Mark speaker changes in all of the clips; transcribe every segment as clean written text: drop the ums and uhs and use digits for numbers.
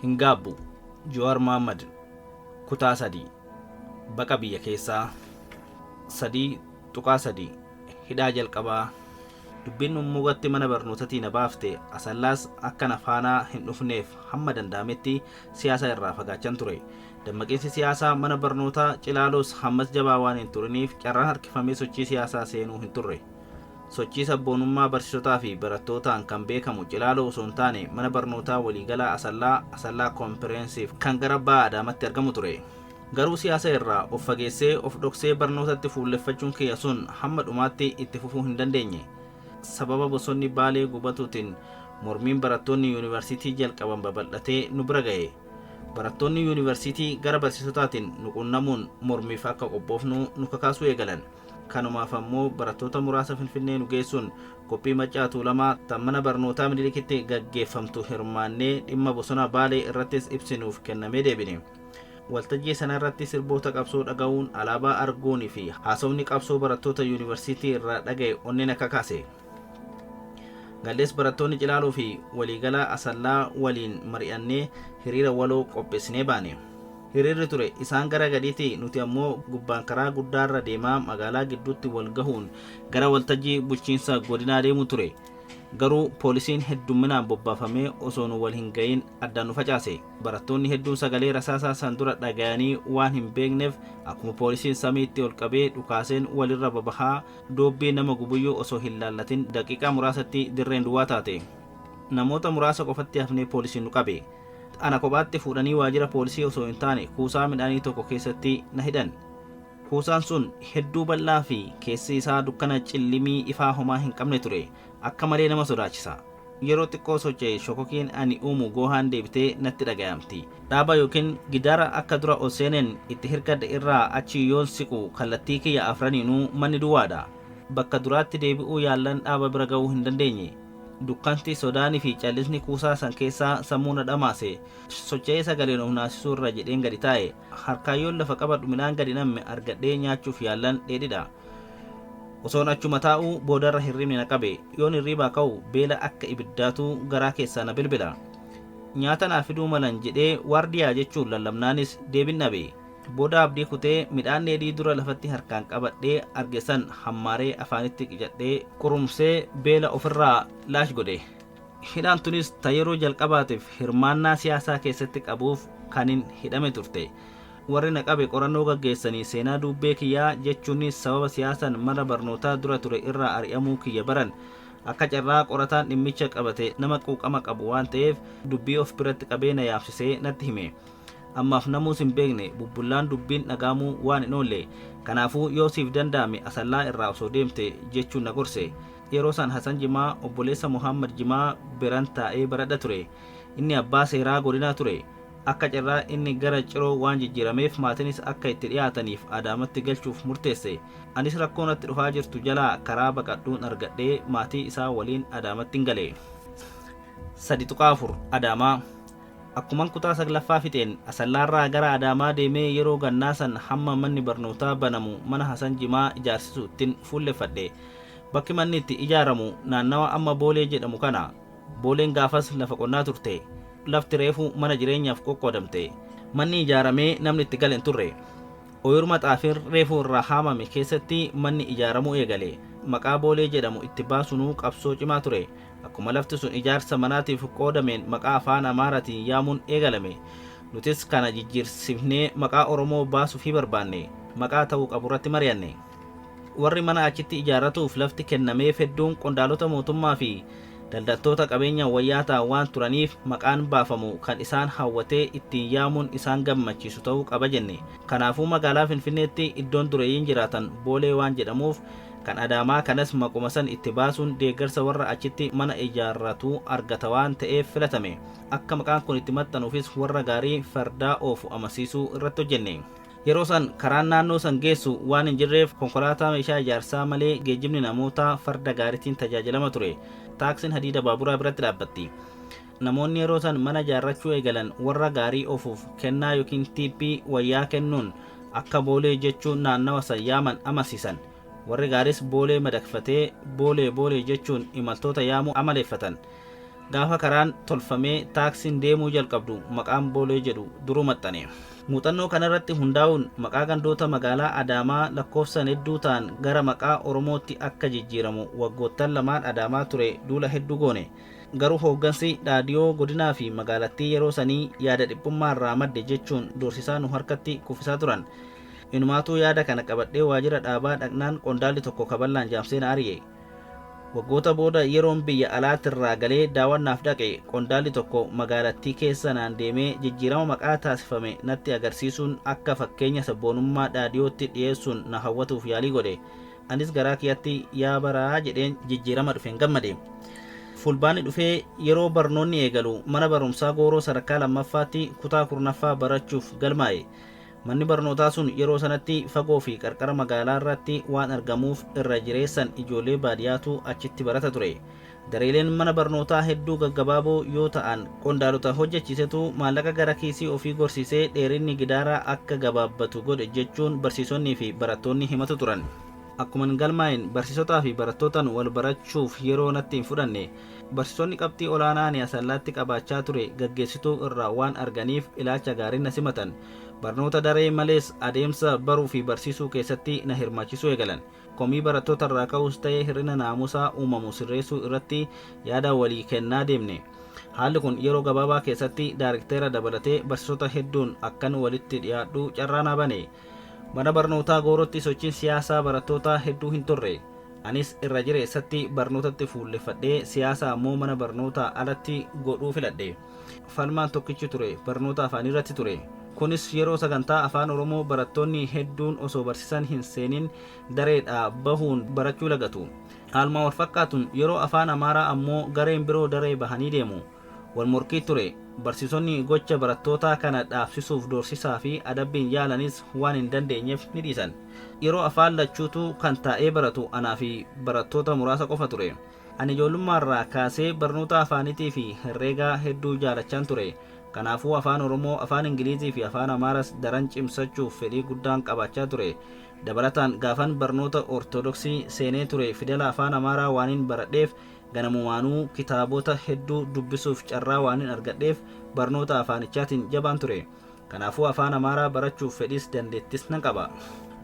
Speaker 1: Hin gaabbu. Jawaar Mohammad Kutaa 3 Baqa biyya keessaa 3.3 Hidhaa jalqabaa Dubbiin dhummuugatti mana barnootatii na baafte Asallaas akka na faanaa hin dhufneef hamma danda'ametti siyaasa irraa fagaachan ture. Dammaqiinsi siyaasaa mana barnootaa Cilaaloos hammas jabaa waan hin turiniif carraan harkifamee sochii siyaasaa seenuu hin turre. Sochii sabboonummaa barsiisotaa fi barattootaan kan beekamu Cilaaloo osoo hin taane mana barnootaa waliigalaa Asallaa, Asallaa Comprehensive, kan gara baha Adaamatti argamu ture. Garuu siyaasa irraa of fageessee of dhoksee barnootatti fuulleffachuun kiyya sun hamma dhumaatti itti fufuu hin dandeenye. Sababa bosonni Baalee gubatuutiin mormiin barattoonni yuunivarsiitii jalqaban babal'atee nu bira gahe. Barattoonni yuunivarsiitii gara barsiisotaatiin nu qunnamuun mormiif akka qophoofnu nu kakaasuu eegalan. Kanumaaf ammoo barattoota muraasa Finfinnee nu geessuun qophii Maccaa Tuulamaa tan mana barnootaa Minilikitti gaggeeffamtu hirmaannee dhimma bosona Baalee irrattis ibsi nuuf kennamee deebine. Waltajjii sanarratti sirboota qabsoo dhaga'uun, alaabaa arguuni fi haasofni qabsoo barattoota yuunivarsiitii irraa dhaga'e onnee na kakaase. Gallees barattoonni Cilaaloo fi waliigalaa Asallaa waliin mari'annee hiriira waloo qopheessinee baane. Hiriirri ture isaan gara gadiitii nuti ammoo gubbaan karaa guddaarra deemaa magaalaa gidduutti wal gahuun gara waltajjii bulchiinsa godinaa deemuu ture. Garuu poolisiin heddumminaan bobbaafamee osoo nu wal hin ga'iin addaan nu facaase. Barattoonni hedduun sagalee rasaasaa san dura dhagayanii waan hin beekneef akkuma poolisiin samiitti ol qabee dhukaaseen walirra babahaa doobbii nama gubuyyuu osoo hin laallatin daqiiqaa muraasatti dirreen duwwaa taate. Namoota muraasa qofatti hafnee poolisiin nu qabe. Ana kophaatti fuudhanii waajjira poolisii osoo hin taane kuusaa midhaanii tokko keessatti na hidhan. Kuusaan sun hedduu bal'aa fi keessi isaa dukkana cillimii ifaa homaa hin qabne ture. Akka malee nama sodaachisa. Yeroo xiqqoo socho'e shokokiin ani uumu goohaan deebitee natti dhagayamti. Dhaaba ykn gidaara akka dura ol seeneen itti hirkadhe irraa achi yoon siqu kallattii kiyya afraniinuu manni duwwaadha. Bakka duraatti deebi'uu yaallan dhaaba bira ga'uu hin dandeenye. Dukkanti, sodaanii fi callisni kuusaa san keessaa sammuu na dhamaase. Socho'ee sagaleen of naasisuu irra jedheen gadi taa'e. Harkaan yoon lafa qabadhu midhaan gadi namme argadhee nyaachuuf yaallan dheedhidha. Osoon achuma taa'uu boodarra hirribni na qabe. Yoon hirriibaa ka'u beela akka ibiddaatu garaa keessaa na bilbila. Nyaata naa fiduu malan jedhee waardiyaa jechuun lallabnaanis deebin dhabe. Booda abdii kutee midhaan dheedhii dura lafatti harkaan qabadhee arge san hammaaree afaanitti qicadhee qurumsee beela ofirraa laash godhe. Hidhaan tunis ta yeroo jalqabaatiif hirmaannaa siyaasaa keessatti qabuuf kanin hidhame turte. Warri na qabe qorannoo gaggeessanii seenaa duubbee kiyyaa jechuunis sababa siyaasan mana barnootaa dura ture irraa ari'amuu kiyya baran. Akka carraa qorataan dhimmicha qabate nama quuqama qabu waan ta'eef dubbii of biratti qabee na yaamsisee natti hime. Ammaaf namuu sin beekne bubbullaan dubbiin dhaga'amuu waan hin oolle. Kanaafuu yoo siif danda'ame Asallaa irraa osoo deemte jechuun na gorse. Yeroo san Hasan Jimaa obboleessa Mohaammad Jimaa biran taa'ee baradha ture. Inni abbaa seeraa godinaa ture. Akka carraa inni gara Ciroo waan jijjiirameef maatinis akka itti dhiyaataniif Adaamatti galchuuf murteesse. Anis rakkoo natti dhufaa jirtu jalaa karaa baqadhuun argadhee maatii isaa waliin Adaamattin gale. 3.4 Adaamaa Akkuman kutaa 9ffaa fixeen Asallaarraa gara Adaamaa deemee yeroo gannaa san hamma manni barnootaa banamu mana Hasan Jimaa ijaarsisuuttin fuulleffadhe. Bakki manni itti ijaaramu naannawa amma Boolee jedhamu kana. Booleen gaafas lafa qonnaa turte. Lafti reefu mana jireenyaaf qoqqoodamte. Manni ijaaramee namni itti gale hin turre. Oyiruma xaafiin reefu irraa haamame keessatti manni ijaaramuu eegale. Maqaa Boolee jedhamu itti baasunuu qabsoo cimaa ture. Akkuma lafti sun ijaarsa manaatiif qoodameen maqaa afaan Amaaraatiin yaamuun eegalame. Nutis kana jijjiirsifnee maqaa Oromoo baasuufii barbaanne. Maqaa ta'uu qaburratti mari'anne. Warri mana achitti ijaarratuuf lafti kennameef hedduun qondaalota mootummaa fi daldaltoota qabeenyaan wayyaa ta'an waan turaniif maqaan baafamu kan isaan hawwatee ittiin yaamuun isaan gammachiisu ta'uu qaba jenne. Kanaafuu magaalaa Finfinneetti iddoon dureeyyiin jiraatan Boolee waan jedhamuuf kan Adaamaa kanas maquma san itti baasuun deeggarsa warra achitti mana ijaarratuu argata waan ta'eef filatame. Akka maqaan kun itti maxxanuufis warra gaarii fardaa oofu amansiisuu irratti hojjenne. Yeroo san karaan naannoo san geessu waan hin jirreef konkolaataa meeshaa ijaarsaa malee geejjibni namootaa farda gaariitiin tajaajilama ture. Taaksiin hadiida baaburaa biratti dhaabbatti. Namoonni yeroo san mana ijaarrachuu eegalan warra gaarii oofuuf kennaa ykn tiippii wayyaa kennuun akka Boolee jechuun naannawa san yaaman amansiisan. Warri gaariis Boolee madaqfatee Boolee Boolee jechuun imaltoota yaamuu amaleeffatan. Gaafa karaan tolfamee taaksiin deemuu jalqabdu maqaan Boolee jedhu duruu maxxane. Muuxannoo kanarratti hundaa'uun maqaa gandoota magaalaa Adaamaa lakkoofsan hedduu ta'an gara maqaa Oromootti akka jijjiiramu waggoottan lamaan Adaamaa ture duula hedduu goone. Garuu hooggansi dhaadiyoo godinaa fi magaalattii yeroo sanii yaada dhiphummaa irraa madde jechuun doorsisaa nu harkatti kuffisaa turan. Inumaatuu yaada kana qabadhee waajjira dhaabaa dhaqnaan qondaalli tokko kaballaan jaamsee na ari'e. Waggoota booda yeroon biyya alaatirraa galee daawwannaaf dhaqe qondaalli tokko magaalattii keessa naan deemee jijjiirama maqaa taasifame natti agarsiisuun akka fakkeenya sabboonummaa dhaadiyootti dhiyeessuun na hawwatuuf yaalii godhe. Anis garaa kiyyatti yaa baraa jedheen jijjiirama dhufeen gammade. Fulbaanni dhufee yeroo barnoonni eegalu mana barumsaa Gooroo sadarkaa lammaffaatti kutaa 10ffaa barachuuf galmaa'e. Manni barnootaa sun yeroo sanatti fagoo fi qarqara magaalaa irratti waan argamuuf irra jireessan ijoollee baadiyyaatu achitti barata ture. Dareeleen mana barnootaa hedduu gaggabaaboo yoo ta'an qondaalota hojjechiisetu maallaqa gara kiisii ofii gorsiisee dheerinni gidaaraa akka gabaabbatu godhe jechuun barsiisonnii fi barattoonni himatu turan. Akkuman galmaa'een barsiisotaa fi barattootaan wal barachuuf yeroo natti hin fudhanne. Barsiisonni qabxii olaanaa ani Asallaatti qabaachaa ture gaggeessituu irraa waan arganiif ilaalcha gaariin na simatan. Barnoota daree malees adeemsa baruu fi barsiisuu keessatti na hirmaachisuu eegalan. Komii barattoota irraa ka'us ta'ee hir'ina naamusaa uumamu sirreessuu irratti yaada walii kennaa deemne. Haalli kun yeroo gabaabaa keessatti daarikteera dabalatee barsiisota hedduun akkan walitti dhiyaadhu carraa naa bane. Mana barnootaa Goorootti sochiin siyaasaa barattootaa hedduu hin turre. Anis irra jireessatti barnootatti fuulleffadhee siyaasa ammoo mana barnootaa alatti godhuu filadhe. Falmaan tokkichi ture barnoota afaanii irratti ture. Kunis yeroo sagantaa afaan Oromoo barattoonni hedduun osoo barsiisan hin seenin dareedhaa bahuun barachuu lagatu. Haaluma wal fakkaatuun yeroo afaan Amaaraa ammoo gareen biroo daree bahanii deemu. Wal morkii ture. Barsiisonni gocha barattootaa kana dhaabsisuuf doorsisaa fi adabbiin yaalanis waan hin dandeenyeef ni dhiisan. Yeroo afaan lachuutu kan taa'ee baratu anaa fi barattoota muraasa qofa ture. Ani ijoollummaarraa kaasee barnoota afaaniitii fi herreegaa hedduu jaalachaan ture. Kanaafuu afaan Oromoo, afaan Ingilizii fi afaan Amaaras daran cimsachuuf fedhii guddaan qabaachaa ture. Dabalataan gaafan barnoota Ortodoksii seenee ture fidela afaan Amaaraa waanin baradheef ganamumaanuu kitaabota hedduu dubbisuuf carraa waanin argadheef barnoota afaanichaatiin jabaan ture. Kanaafuu afaan Amaaraa barachuuf fedhis dandeettis nan qaba.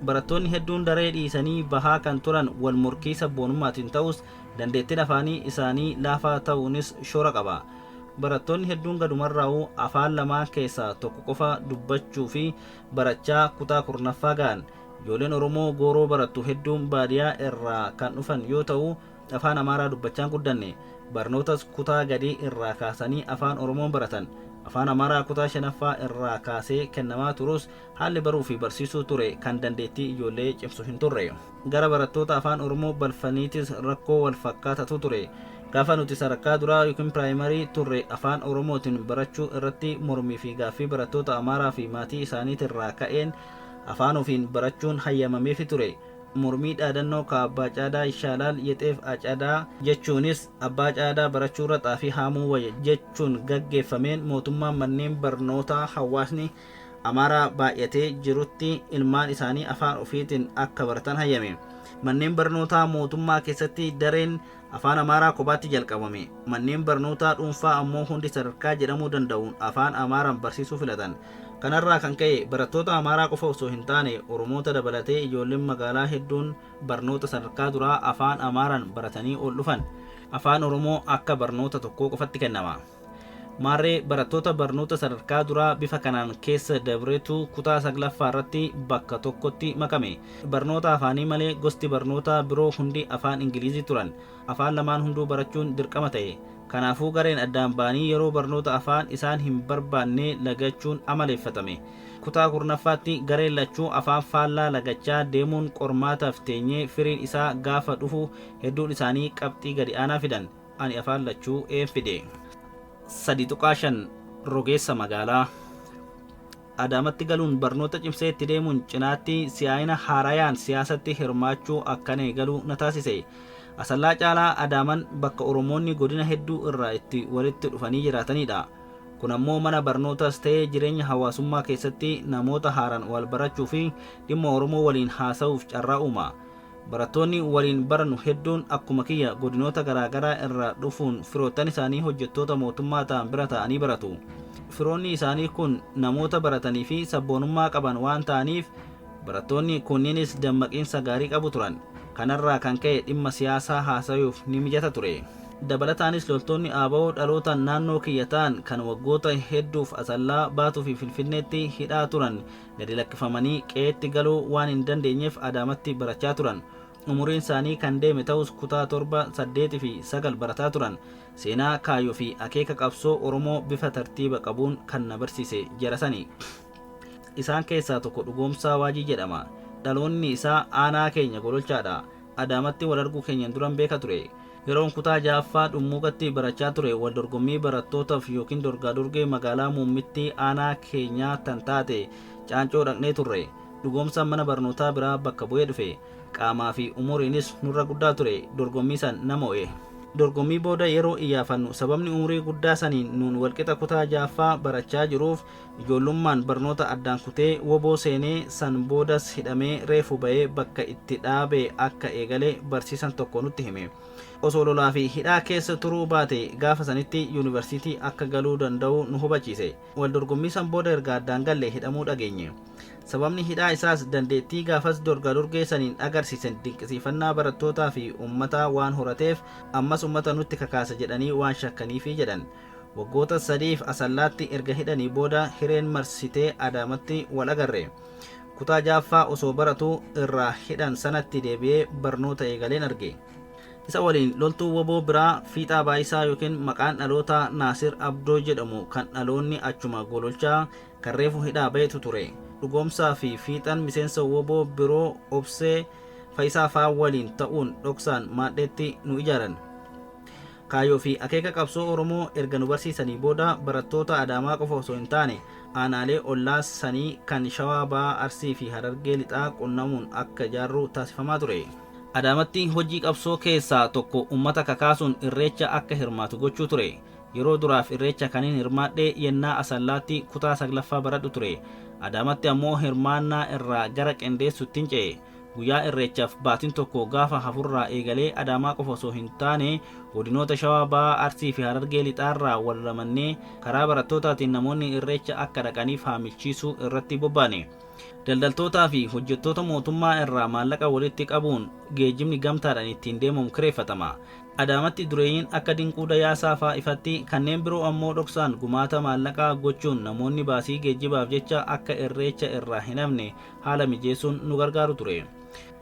Speaker 1: Barattoonni hedduun daree dhiisanii bahaa kan turan wal morkii sabboonummaatiin ta'us dandeettiin afaanii isaanii laafaa ta'uunis shoora qaba. Barattoonni hedduun gadumarraa'uu afaan lamaan keessaa tokko qofa dubbachuu fi barachaa kutaa 10ffaa ga'an. Ijoolleen Oromoo Gooroo barattu hedduun baadiyaa irraa kan dhufan yoo ta'u afaan Amaaraa dubbachaan guddanne. Barnootas kutaa gadii irraa kaasanii afaan Oromoon baratan. Afaan Amaaraa kutaa 5ffaa irraa kaasee kennamaa turus haalli baruu fi barsiisuu ture kan dandeettii ijoollee cimsu hin turre. Gara barattoota afaan Oromoo balfaniitis rakkoo wal fakkaatatu ture. Gaafa nuti sadarkaa duraa yookiin piraayimarii turre afaan Oromootiin barachuu irratti mormii fi gaaffii barattoota Amaaraa fi maatii isaaniitirraa ka'een afaan ofiin barachuun hayyamameefi ture. Mormii dhaadannoo ka Abbaa Caadaa Ishaalaal Yexeef Acadaa jechuunis Abbaa Caadaa barachuurra xaafii haamuu wayya jechuun gaggeeffameen mootummaan manneen barnootaa hawaasni Amaaraa baay'atee jirutti ilmaan isaanii afaan ofiitiin akka baratan hayyame. Manneen barnootaa mootummaa keessatti dareen afaan Amaaraa kophaatti jalqabame. Manneen barnootaa dhuunfaa ammoo hundi sadarkaa jedhamuu danda'uun afaan Amaaraan barsiisuu filatan. Kanarraa kan ka'e barattoota Amaaraa qofa osoo hin taane Oromoota dabalatee ijoolleen magaalaa hedduun barnoota sadarkaa duraa afaan Amaaraan baratanii ol dhufan. Afaan Oromoo akka barnoota tokkoo qofatti kennama. Maarree barattoota barnoota sadarkaa duraa bifa kanaan keessa dabretu kutaa 9ffaa irratti bakka tokkotti makame. Barnoota afaanii malee gosti barnootaa biroo hundi afaan Ingilizii turan. Afaan lamaan hunduu barachuun dirqama ta'e. Kanaafuu gareen addaan ba'anii yeroo barnoota afaan isaan hin barbaanne lagachuun amaleeffatame. Kutaa 10ffaatti gareen lachuu afaan faallaa lagachaa deemuun qormaataaf teenyee firiin isaa gaafa dhufu hedduun isaanii qabxii gadi aanaa fidan. Ani afaan lachuu een fide. 3.5 Rogeessa magaalaa Adaamatti galuun barnoota cimsee itti deemuun cinaatti si'aayina haarayaan siyaasatti hirmaachuu akkan eegalu na taasise. Asallaa caalaa Adaaman bakka Oromoonni godina hedduu irraa itti walitti dhufanii jiraatanidha. Kun ammoo mana barnootaas ta'ee jireenya hawaasummaa keessatti namoota haaraan wal barachuu fi dhimma Oromoo waliin haasa'uuf carraa uuma. Barattoonni waliin barannu hedduun akkuma kiyya godinoota garaagaraa irraa dhufuun firoottan isaanii hojjettoota mootummaa ta'an bira ta'anii baratu. Firoonni isaanii kun namoota baratanii fi sabboonummaa qaban waan ta'aniif barattoonni kunniinis dammaqiinsa gaarii qabu turan. Kanarraa kan ka'e dhimma siyaasaa haasayuuf ni mijata ture. Dabalataanis loltoonni ABO dhalootaan naannoo kiyya ta'an kan waggoota hedduuf Asallaa, Baatuu fi Finfinneetti hidhaa turan gadi lakkifamanii qe'eetti galuu waan hin dandeenyeef Adaamatti barachaa turan. Umuriin isaanii kan deeme ta'us kutaa 7, 8 fi 9 barataa turan. Seenaa, kaayyoo fi akeeka qabsoo Oromoo bifa tartiiba qabuun kan na barsiise jara sani. Isaan keessaa tokko Dhugoomsaa Waajii jedhama. Dhaloonni isaa aanaa keenya Gololchaadha. Adaamatti wal arguu keenyan duran beeka ture. Yeroon kutaa 6ffaa Dhummuugatti barachaa ture wal dorgommii barattootaf ykn dorgaa-dorgee magaalaa muummittii aanaa keenyaa tan taate Caancoo dhaqnee turre. Dhugoomsaan mana barnootaa biraa bakka bu'ee dhufe. Qaamaa fi umuriinis nurra guddaa ture. Dorgommii san na mo'e. Dorgommii booda yeroo iyyaafannu sababni umurii guddaa saniin nuun walqixa kutaa 6ffaa barachaa jiruuf Ijoollummaan barnoota addaan kutee wbo seenee san boodas hidhamee reefu ba'ee bakka itti dhaabe akka eegale barsiisan tokko nutti hime. Osoo lolaa fi hidhaa keessa turuu baate gaafa sanitti yuunivarsiitii akka galuu danda'u nu hubachiise. Wal dorgommii san booda erga addaan galle hidhamuu dhageenye. Sababni hidhaa isaas dandeettii gaafas dorgaa-dorgee saniin agarsiisen dinqisiifannaa barattootaa fi ummataa waan horateef ammas ummata nutti kakaasa jedhanii waan shakkaniifi jedhan. Waggoota sadiif Asallaatti erga hidhanii booda hireen marsitee Adaamatti wal agarre. Kutaa 6ffaa osoo baratuu irraa hidhan sanatti deebi'ee barnoota eegaleen arge. Isa waliin loltuu wbo biraa Fiixaa Baayisaa ykn maqaan dhalootaa Naasir Abdoo jedhamu kan dhaloonni achuma Gololchaa kan reefu hidhaa ba'etu ture. Dhugoomsaa fi Fiixaan miseensa wbo biroo Obsee Fayisaa faa waliin ta'uun dhoksaan maadheetti nu ijaaran. Kaayyoo fi akeeka qabsoo Oromoo erga nu barsiisanii booda barattoota Adaamaa qofa osoo hin taane aanaalee ollaa sanii kan Shawaa Bahaa, Arsii fi Harargee Lixaa qunnamuun akka ijaarru taasifamaa ture. Adaamatti hojii qabsoo keessaa tokko ummata kakaasuun Irreecha akka hirmaatu gochuu ture. Yeroo duraaf Irreecha kanin hirmaadhe yennaa Asallaatti kutaa 9ffaa baradhu ture. Adaamatti ammoo hirmaannaa irraa gara qindeessuuttin ce'e. Guyyaa Irreechaaf baatiin tokko gaafa hafurraa eegalee Adaamaa qofa osoo hin taane godinoota Shawaa Bahaa, Arsii fi Harargee Lixaarraa wal ramannee karaa barattootaatiin namoonni Irreecha akka dhaqaniif haamilchiisuu irratti bobbaane. Daldaltootaa fi hojjettoota mootummaa irraa maallaqa walitti qabuun geejjibni gamtaadhaan ittiin deemamu kireeffatama. Adaamatti dureeyyiin akka Dinquu Dayaasaa faa ifatti, kanneen biroo ammoo dhoksaan gumaata maallaqaa gochuun namoonni baasii geejjibaaf jecha akka Irreecha irraa hin hafne haala mijeessuun nu gargaaru ture.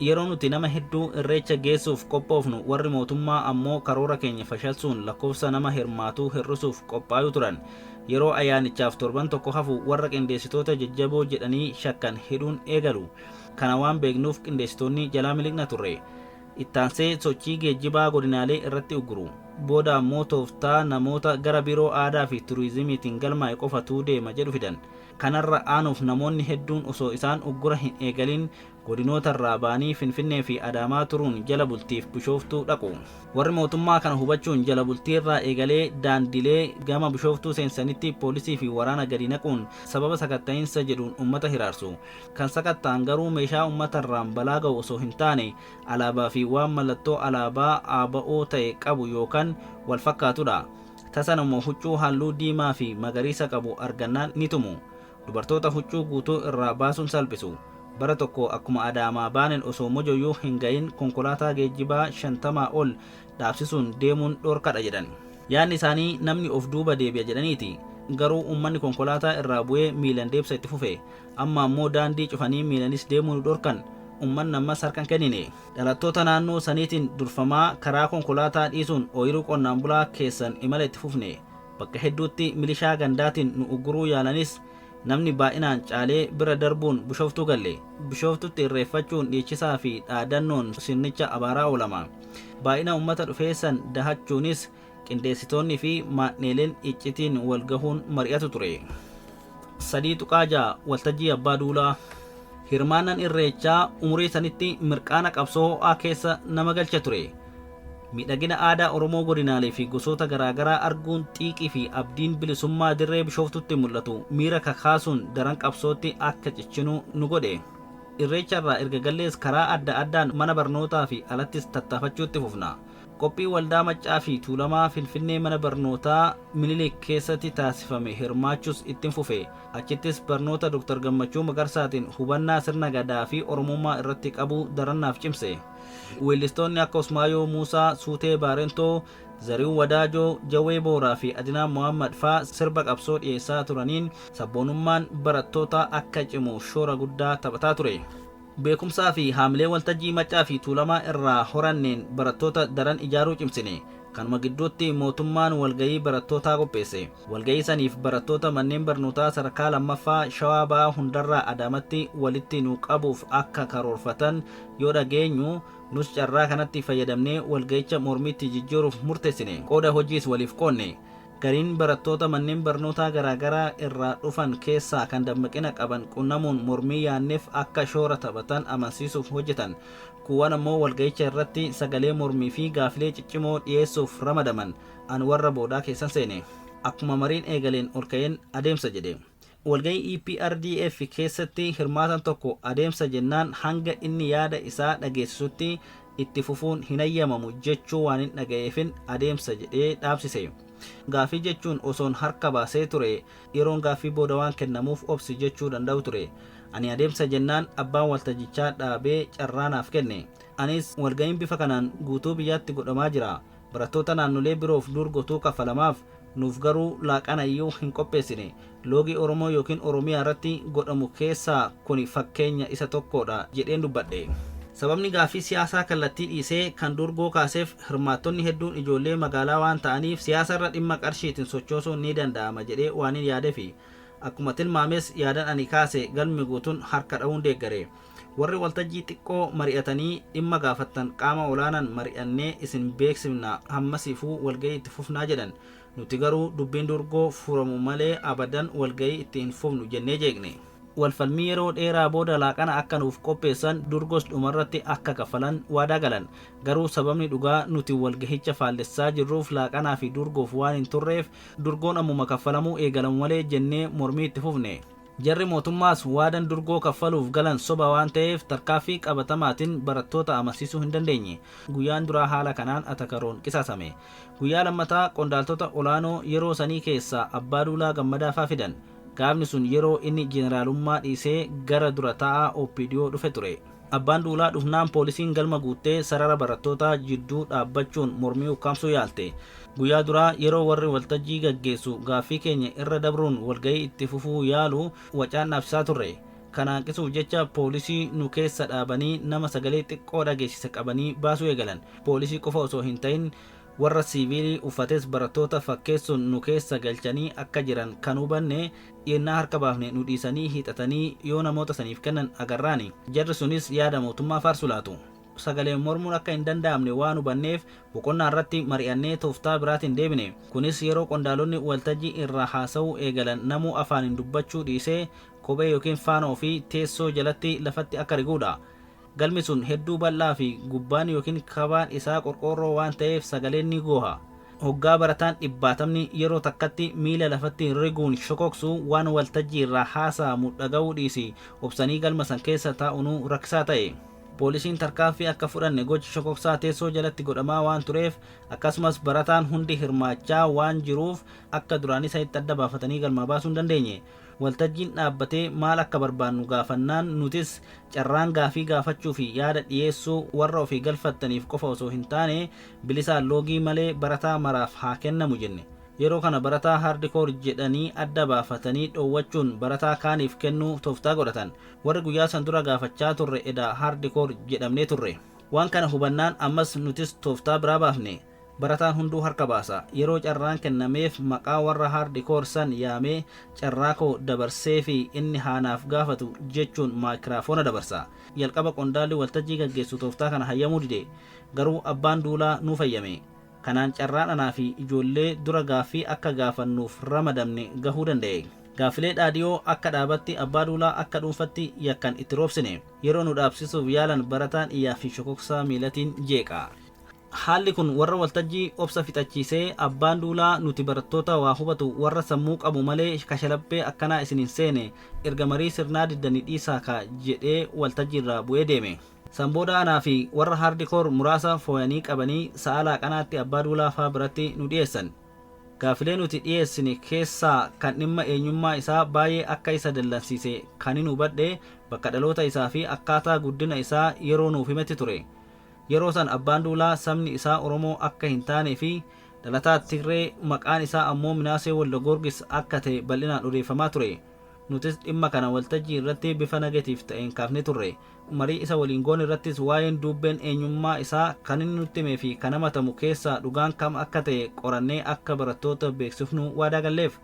Speaker 1: Yeroo nuti nama hedduu Irreecha geessuuf qophoofnu warri mootummaa ammoo karoora keenya fashalsuun lakkoofsa nama hirmaatuu hir'isuuf qophaayu turan. Yeroo ayyaanichaaf torban tokko hafu warra qindeessitoota jajjaboo jedhanii shakkan hidhuun eegalu. Kana waan beeknuuf qindeessitoonni jalaa miliqna turre. Ittaansee sochii geejjibaa godinaalee irratti ugguru. Booda ammoo tooftaa namoota gara Biiroo Aadaa fi Turiizimiitiin galmaa'e qofatuu deema jedhu fidan. Kanarra aanuuf namoonni hedduun osoo isaan uggura hin eegalin godinootarraa ba'anii Finfinnee fi Adaamaa turuun jala bultiif Bishooftuu dhaqu. Warri mootummaa kana hubachuun jala bultiirraa eegalee daandilee gama Bishooftuu seensisanitti poolisii fi waraana gadi naquun sababa sakatta'insa jedhuun ummata hiraarsu. Kan sakatta'an garuu meeshaa ummatarraan balaa ga'u osoo hin taane alaabaa fi waan mallattoo alaabaa ABO ta'e qabu yookan wal fakkaatudha. Tasa namoo huccuu halluu diimaa fi magariisa qabu argannaan ni tumu. Dubartoota huccuu guutuu irraa baasuun salphisu. Bara tokko akkuma Adaamaa baaneen osoo Mojoyyuu hin ga'in konkolaataa geejjibaa 50 ol dhaabsisuun deemuun dhorkadha jedhan. Yaadni isaanii namni of duuba deebi'a jedhaniiti. Garuu ummanni konkolaataa irraa bu'ee miilan deebsa itti fufe. Amma ammoo daandii cufanii miilanis deemuu nu dhorkan. Ummanni ammas harka hin kennine. Dhalattoota naannoo saniitiin durfamaa karaa konkolaataa dhiisuun ooyiruu qonnaan bulaa keessan imala itti fufne. Bakka hedduutti milishaa gandaatiin nu ugguruu yaalanis namni baay'inaan caalee bira darbuun Bishooftuu galle. Bishooftutti irreeffachuun dhiichisaa fi dhaadannoon sirnicha abaaraa oolama. Baay'ina ummata dhufee san dahachuunis qindeessitoonni fi maadheeleen iccitiin wal gahuun mari'atu ture. 3.6 Waltajjii Abbaa Duulaa Hirmaannaan Irreechaa umurii sanitti mirqaana qabsoo ho'aa keessa nama galcha ture. Miidhagina aadaa Oromoo godinaalee fi gosoota garaa garaa arguun xiiqii fi abdiin bilisummaa dirree Bishooftutti mul'atu miira kakaasuun daran qabsootti akka cichinu nu godhe. Irreecha irraa erga gallees karaa adda addaan mana barnootaa fi alattis tattaafachuutti fufna. Qophii Waldaa Maccaa fi Tuulamaa Finfinnee mana barnootaa Minilik keessatti taasifame hirmaachuus ittin fufe. Achittis barnoota Dr. Gammachuu Magarsaatiin hubannaa sirna Gadaa fi Oromummaa irratti qabu daran naaf cimse. Weellistoonni akka Usmaayoo Muusaa, Suutee Baarentoo, Zarihuun Wadaajoo, Jawwee Booraa fi Adinaan Mohaammad faa sirba qabsoo dhiyeessaa turaniin sabboonummaan barattootaa akka cimu shoora guddaa taphataa ture. Beekumsaa fi haamilee waltajjii Maccaa fi Tuulamaa irraa horanneen barattoota daran ijaaruu cimsine. Kanuma gidduutti mootummaan walgahii barattootaa qopheesse. Walgahii saniif barattoota manneen barnootaa sadarkaa lammaffaa Shawaa Bahaa hundarraa Adaamatti walitti nu qabuuf akka karoorfatan yoo dhageenyu nus carraa kanatti fayyadamnee walgahicha mormiitti jijjiiruuf murteessine. Qooda hojiis waliif qoodne. Gariin barattoota manneen barnootaa garaagaraa irraa dhufan keessaa kan dammaqina qaban qunnamuun mormii yaanneef akka shoora taphatan amansiisuuf hojjetan. Kuuwwan ammoo walgahicha irratti sagalee mormii fi gaafilee ciccimoo dhiyeessuuf ramadaman. An warra boodaa keessan seene. Akkuma mariin eegaleen ol ka'een adeemsa jedhe. Walgahii EPRDF keessatti hirmaatan tokko adeemsa jennaan hanga inni yaada isaa dhageessisutti itti fufuun hin hayyamamu jechuu waanin dhaga'eefin adeemsa jedhee dhaabsise. Gaaffii jechuun osoon harka baasee ture yeroon gaaffii booda waan kennamuuf obsi jechuu danda'u ture. Ani adeemsa jennaan abbaan waltajjichaa dhaabee carraa naaf kenne. Anis walgahiin bifa kanaan guutuu biyyaatti godhamaa jira. Barattoota naannolee biroof durgotuu kaffalamaaf nuuf garuu laaqana iyyuu hin qopheessine. Loogii Oromoo yookiin Oromiyaa irratti godhamu keessaa kuni fakkeenya isa tokkodha jedheen dubbadhe. Sababni gaaffii siyaasaa kallattii dhiisee kan durgoo kaaseef hirmaattonni hedduun ijoollee magaalaa waan ta'aniif siyaasa irra dhimma qarshiitiin sochoosuun ni danda'ama jedhee waanin yaadefi. Akkuma tilmaames yaadan ani kaase galmi guutuun harka dha'uun deeggare. Warri waltajjii xiqqoo mari'atanii dhimma gaafattan qaama olaanaan mari'annee isin beeksifna hammasiifuu walgahii itti fufnaa jedhan. Nuti garuu dubbiin durgoo furamu malee abadan walgahii itti hin fufnu jennee jeeqne. Walfalmii yeroo dheeraa booda laaqana akka nuuf qopheessan durgos dhumarratti akka kaffalan waadaa galan. Garuu sababni dhugaa nuti walgahicha faallessaa jirruuf laaqanaa fi durgoof waan hin turreef durgoon ammuma kaffalamuu eegalamu malee jennee mormii itti fufne. Jarri mootummaas waadan durgoo kaffaluuf galan soba waan ta'eef tarkaaffii qabatamaatiin barattoota amansiisuu hin dandeenye. Guyyaan duraa haala kanaan atakaroon qisaasame. Guyyaa lammataa qondaaltota olaanoo yeroo sanii keessaa Abbaa Duulaa Gammadaa faa fidan. Gaafni sun yeroo inni jeneraalummaa dhiisee gara dura taa'aa OPDO dhufe ture. Abbaan Duulaa dhufnaan poolisiin galma guuttee sarara barattootaa jidduu dhaabbachuun mormii ukkaamsuu yaalte. Guyyaa duraa yeroo warri waltajjii gaggeessu gaaffii keenya irra dabruun walgahii itti fufuu yaalu wacaan dhaabsisaa turre. Kana hanqisuuf jecha poolisii nu keessa dhaabanii nama sagalee xiqqoo dhageessise qabanii baasuu eegalan. Poolisii qofa osoo hin ta'in warra siiviilii uffates barattoota fakkeessuun nu keessa galchanii akka jiran kan hubanne yennaa harka baafne nu dhiisanii hiixatanii yoo namoota saniif kennan agarraani. Jarri sunis yaada mootummaa faarsu laatu. Sagaleen mormuun akka hin danda'amne waan hubanneef boqonnaa irratti mari'annee tooftaa biraatiin deebine. Kunis yeroo qondaalonni waltajjii irraa haasa'uu eegalan namuu afaaniin dubbachuu dhiisee kophee yookiin faana ofii teessoo jalatti lafatti akka riguudha. Galmi sun hedduu bal'aa fi gubbaan yookiin kabaan isaa qorqoorroo waan ta'eef sagaleen ni gooha. Hoggaa barataan dhibbaatamni yeroo takkatti miila lafatti riguun shokoksu waan waltajjii irraa haasa'amu dhaga'uu dhiisi obsanii galma san keessa taa'unuu rakkisaa ta'e. Poolisiin tarkaanfii akka fudhanne gochi shokoksaa teessoo jalatti godhamaa waan tureef akkasumas barataan hundi hirmaachaa waan jiruuf akka duraanii sanitti adda baafatanii galmaa baasuu hin dandeenye. Waltajjiin dhaabbatee maal akka barbaannu gaafannaan nutis carraan gaafii gaafachuu fi yaada dhiyeessuu warra ofii galfattaniif qofa osoo hin taane bilisaan loogii malee barataa maraaf haa kennamu jenne. Yeroo kana barataa haardikoor jedhanii adda baafatanii dhoowwachuun barataa kaaniif kennuu tooftaa godhatan. Warri guyyaa san dura gaafachaa turre edaa haardikoor jedhamnee turre. Waan kana hubannaan ammas nutis tooftaa biraa baafne. Barataan hunduu harka baasa. Yeroo carraan kennameef maqaa warra haardikoor san yaamee carraa koo dabarsee fi inni haanaaf gaafatu jechuun maayikiraafoona dabarsa. Jalqaba qondaalli waltajjii gaggeessu tooftaa kana hayyamuu dide. Garuu abbaan duulaa nuuf hayyame. Kanaan carraan anaa fi ijoollee dura gaaffii akka gaafannuuf ramadamne gahuu danda'e. Gaaffilee dhaadhiyoo akka dhaabatti abbaa duulaa akka dhuunfatti yakkan itti roobsine. Yeroo nu dhaabsisuuf yaalan barataan iyyaa fi shokoksaa miilatiin jeeqa. Haalli kun warra waltajjii obsa fixachiisee Abbaan Duulaa nuti barattoota waa hubatu warra sammuu qabu malee kashalabbee akkanaa isin hin seene, erga marii sirnaa diddanii dhiisaa kaa jedhee waltajjiirraa bu'ee deeme. San booda anaa fi warra hardcore muraasa fooyanii qabanii sa'a laaqanaatti Abbaa Duulaa faa biratti nu dhiyeessan. Gaafilee nuti dhiyeessine keessaa kan dhimma eenyummaa isaa baay'ee akka isa dallansiise kanin hubadhe bakka dhaloota isaa fi akkaataa guddina isaa yeroo nuuf himetti ture. Yeroo san Abbaan Duulaa sabni isaa Oromoo akka hin taanee fi dhalataa Tigree maqaan isaa ammoo Minaasee Waldagoorgis akka ta'e bal'inaan odeeffamaa ture. Nutis dhimma kana waltajjii irratti bifa negative ta'een kaafnee turre. Marii isa waliin goone irrattis waa'een duubbeen eenyummaa isaa kan inni nutti himee fi kan hamatamu keessaa dhugaan kam akka ta'e qorannee akka barattoota beeksifnu waadaa galleef.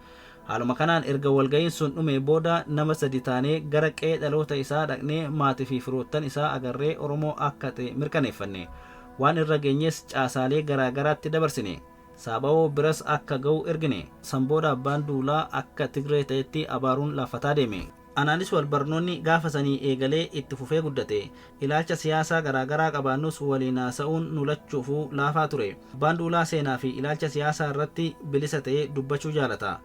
Speaker 1: Haaluma kanaan erga walga'iin sun dhumee booda nama sadi taanee gara qe'ee dhaloota isaa dhaqnee maatii fi firoottan isaa agarree Oromoo akka ta'e mirkaneeffanne. Waan irra geenyes caasaalee garaa garaatti dabarsine. Saaba'oo biras akka ga'u ergine. San booda Abbaan Duulaa akka Tigree ta'etti abaaruun laaffataa deeme. Anaanis wal barnoonni gaafa sanii eegalee itti fufee guddate. Ilaalcha siyaasaa garaa garaa qabaannus waliin haasa'uun nu lachuufuu laafaa ture. Abbaan Duulaa seenaa fi ilaalcha siyaasaa irratti bilisa ta'ee dubbachuu jaalata.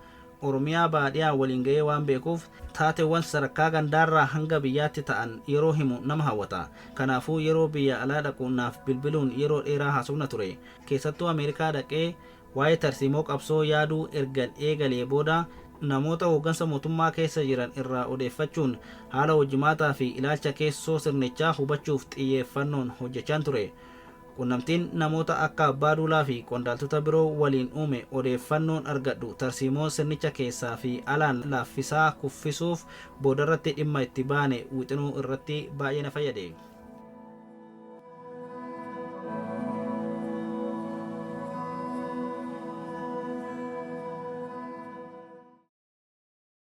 Speaker 1: Oromiyaa baadhiyaa waliin ga'ee waan beekuuf taateewwan sadarkaa gandaarraa hanga biyyaatti ta'an yeroo himu nama hawwata. Kanaafuu yeroo biyya alaa dhaqu naaf bilbiluun yeroo dheeraa haasofna ture. Keessattuu Ameerikaa dhaqee Waa'ee tarsiimoo qabsoo yaaduu ergan eegalee booda namoota hooggansa mootummaa keessa jiran irraa odeeffachuun haala hojimaataa fi ilaalcha keessoo sirnichaa hubachuuf xiyyeeffannoon hojjechaan ture. Qunnamtiin namoota akka Abbaa Duulaa fi qondaaltota biroo waliin uume odeeffannoon argadhu tarsiimoo sirnicha keessaa fi alaan laaffisaa kuffisuuf boodarratti dhimma itti baane wixinuu irratti baay'ee na fayyade.